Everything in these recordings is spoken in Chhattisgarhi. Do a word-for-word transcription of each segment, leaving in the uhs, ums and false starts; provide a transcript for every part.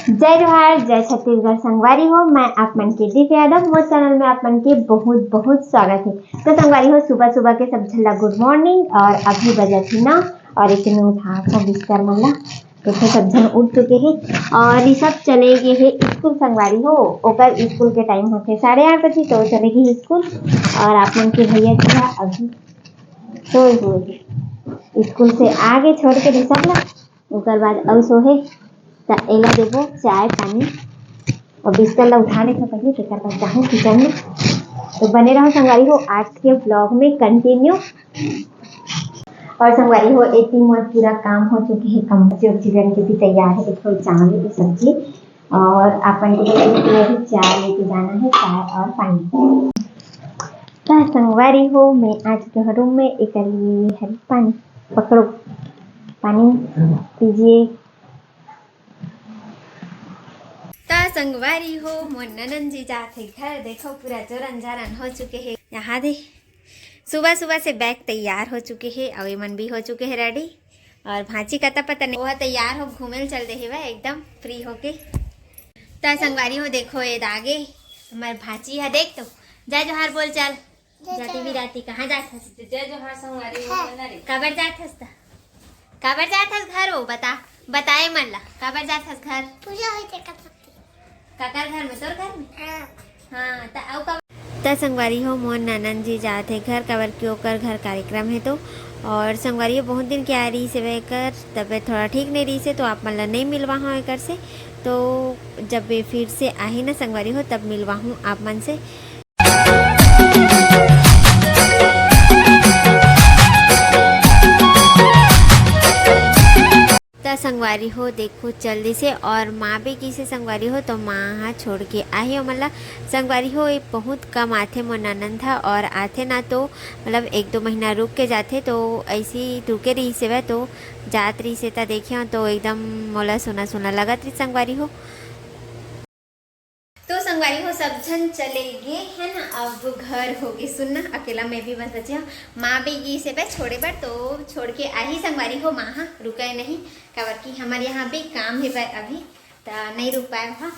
जय जोहार, जय छत्तीसगढ़ संगवारी हो। मैं आप मन के दिव्या यादव, मोर चैनल में आप मन के बहुत बहुत स्वागत है। तो संगवारी हो, सुबह सुबह के सब झन ला गुड मॉर्निंग। और अभी बजत है नौ, और इतने उठा था बिस्तर मन ला। देखो, सब झन उठ चुके हैं और ये सब चले गए हैं स्कूल संगवारी हो। ओकर स्कूल के टाइम होते साढ़े आठ बजे, तो चले गए स्कूल। और आप मन के भैया जी हा अभी सोए हुए हैं, स्कूल से आगे छोड़ के रिसब ला। ओकर बाद अउ सोहे, त एला देबो चाय पानी। और बिस्तर ला उठा लेथों पहले, तेकर बाद जाहूँ किचन में। तो बने रहो संगवारी हो आज के ब्लॉग में कंटिन्यू। और संगवारी हो, एती मोर पूरा काम हो चुके है, कम सब्जी वब्जी बन के भी तैयार है। देखो, चावल की सब्जी और अपन के लिए भी चाय लेके जाना है, चाय और पानी। त संगवारी हो, मैं आज के रूम में एकर लिए हरी पानी, पकड़ो, पानी पीजिए। त संगवारी हो, मोर ननन जी जात है घर। देखो, पूरा जोरन जारन हो चुके है। यहाँ दे, सुबह सुबह से बैग तैयार हो चुके है, अउ एमन भी हो चुके है रेडी। और भांची का त पता नहीं, वो तैयार हो घूमे ल चल दे हेवय एकदम फ्री होके। त संगवारी हो, देखो, ये दागे हमार भांची है, देख तो, जय जोहार बोल चल। जय जाती जोहार। बिराती कहाँ जात हस? जय जोहार संगवारी हो, हाँ। बना रे। काबर जात हस त? काबर जात हस घर वो? बता, बताए मन ला, काबर जात हस घर? पूजा होई तेकर सेती। काकर घर में? तोर घर में? हाँ। हाँ, त अउ का? त संगवारी हो, मोर ननन जी जात है घर, काबर कि ओकर घर कार्यक्रम है तो। और संगवारी हो, बहुत दिन के आ रही से एकर तबीयत थोड़ा ठीक नहीं रही से, तो आप मन ला नहीं मिलवा हूँ एकर से। तो जब ये फिर से आही ना संगवारी हो, तब मिलवा हूँ आप मन से। त संगवारी हो, देखो, चल दिसे और माँ भी किसे संगवारी हो, तो माँ हा छोड़ के आही ओमन ला। संगवारी हो, ये बहुत कम आथे मोर ननंद हा, और आथे ना तो मतलब एक दो महीना रुक के जाथे, तो ऐसी रुके रही सेवा, तो जात रही से त देखे हो, तो एकदम मोला सुना सुना लगत रही संगवारी हो। तो संगवारी हो, सब झन चले गे है ना, अब घर हो गे सुन्ना, अकेला मैं भी बस बचे हूँ। माँ भी गी से बे छोड़े बर, तो छोड़ के आही संगवारी हो, माँ हा रुके नहीं, काबर कि हमारे यहाँ भी काम है बे अभी, त नहीं रुक पाए वहाँ।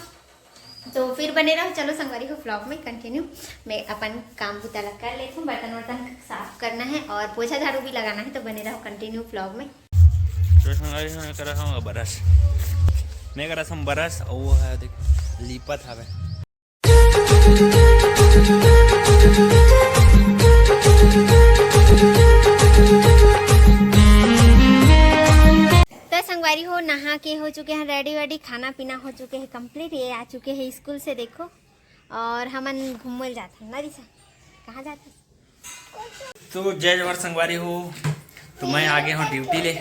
तो फिर बने रहो, चलो संगवारी हो, ब्लॉग में कंटिन्यू। मैं अपन काम बुता ला कर लेती हूँ, बर्तन वर्तन साफ करना है और पोछा झाड़ू भी लगाना है, तो बने रहो कंटिन्यू ब्लॉग में। तो संगवारी हो, मैं करा हूँ बरस, मैं करा हूँ बरस, और वो है देख, लीपत हवे। तो संगवारी हो, नहा के हो चुके हैं रेडी वेडी, खाना पीना हो चुके हैं कंप्लीट। ये आ चुके हैं स्कूल से, देखो, और हमन घूमल जात हैं ना रिसा। कहाँ जात हैं? तो जय जोहार संगवारी हो, तो मैं आ गया हूँ ड्यूटी ले।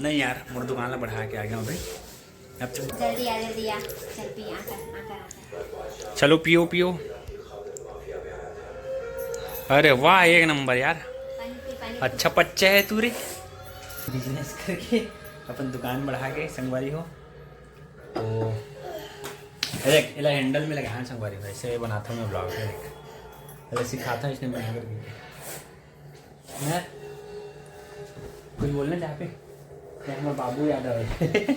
नहीं यार, मोर दुकान ला बढ़ा के आ गया हूँ भाई। अब चल। जल्दी आ, जल्दी आ, चल पी, आकर, आकर, आकर। चलो पियो, पियो। अरे वाह, एक नंबर यार, पानी पी, पानी पी। अच्छा बच्चा है तू रे। बिजनेस करके अपन दुकान बढ़ा के संगवारी हो। तो देख, एला हैंडल में लगा, हाँ, संगवारी भाई, ऐसे बनाता हूँ मैं ब्लॉग में, देख। पहले सिखाता हूँ इसने बना करके। मैं कुछ बोलना चाहते? क्या हमारे बाबू याद आवे?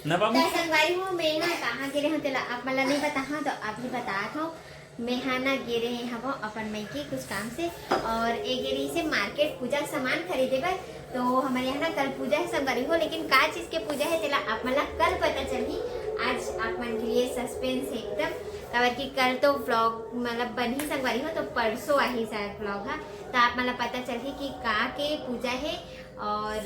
ना बाबू? तो संगवारी हो, मैं ना कहाँ गिरे हूँ, तेला आप मला नहीं बता, हाँ, तो अभी बता था। मैं हा ना गे रहे हवं अपन मइके कुछ काम से, और ए गे रही से मार्केट पूजा के सामान खरीदे बर। तो हमारे यहाँ ना कल पूजा है संगवारी हो, लेकिन का चीज के पूजा है तेला आप मन ला कल पता चलही। आज आप मन के लिए सस्पेंस है एकदम, काबर कि कल तो ब्लॉग मतलब बनही संगवारी हो, तो परसों आही शायद ब्लॉग हा, तो आप मन ला पता चलही कि का के पूजा है और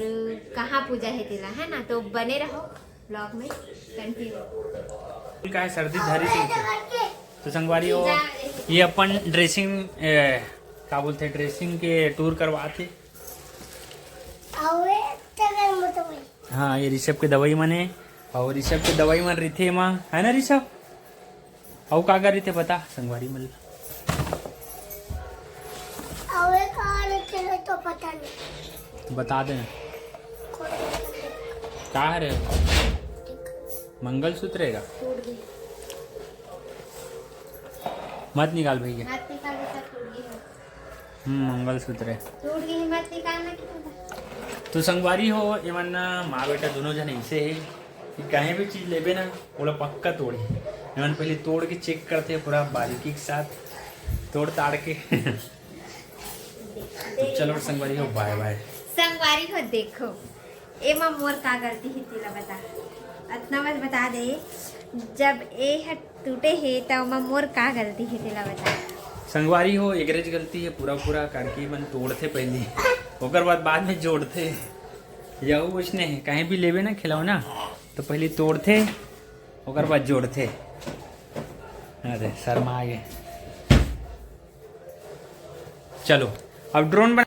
कहाँ पूजा है तेला, है ना। तो बने रहो ब्लॉग में कंटिन्यू। का है, सर्दी धरी थी। तो संगवारी हो, ये अपन ड्रेसिंग, ए, का बोलते हैं, ड्रेसिंग के टूर करवाते। अरे, तेरे में तो भाई। हाँ, ये ऋषभ के दवाई मने, और ऋषभ के दवाई मन रिथे मा, है ना ऋषभ? अउ का का रिथे बता संगवारी मन ला। अबे का रखे तो पता नहीं। बता दे ना। का हरे? मंगलसूत्र है का? टूट गई। मत निकाल भैया। मत निकाल, बेटा, टूट गई है। हम्म, मंगलसूत्र है। टूट गई, मत निकालना कि। तो संगवारी हो, एमन ना माँ बेटा दोनों जन ऐसे है। कहीं भी चीज लेबे ना, ओला पक्का तोड़ही। एमन पहले तोड़ के चेक करथे पूरा बारीकी के साथ, तोड़ ताड़ के। तो चलो संगवारी हो, बाय बाय। संगवारी हो, देखो, एमा मोर का गलती हे, तेला बता। अतना बस बता दे, जब ए ह टूटे हे, त ओमा मोर का गलती हे, तेला बता। संगवारी हो, एकरेच गलती हे, पूरा पूरा करके मन तोड़थे पहली, ओकर बाद बाद में जोड़थे। यहू वइसने हे, कहीं भी लेबे ना खिलौना, तो पहली तोड़थे, ओकर बाद जोड़थे। अरे, शर्मा आगे। चलो, अब ड्रोन बना।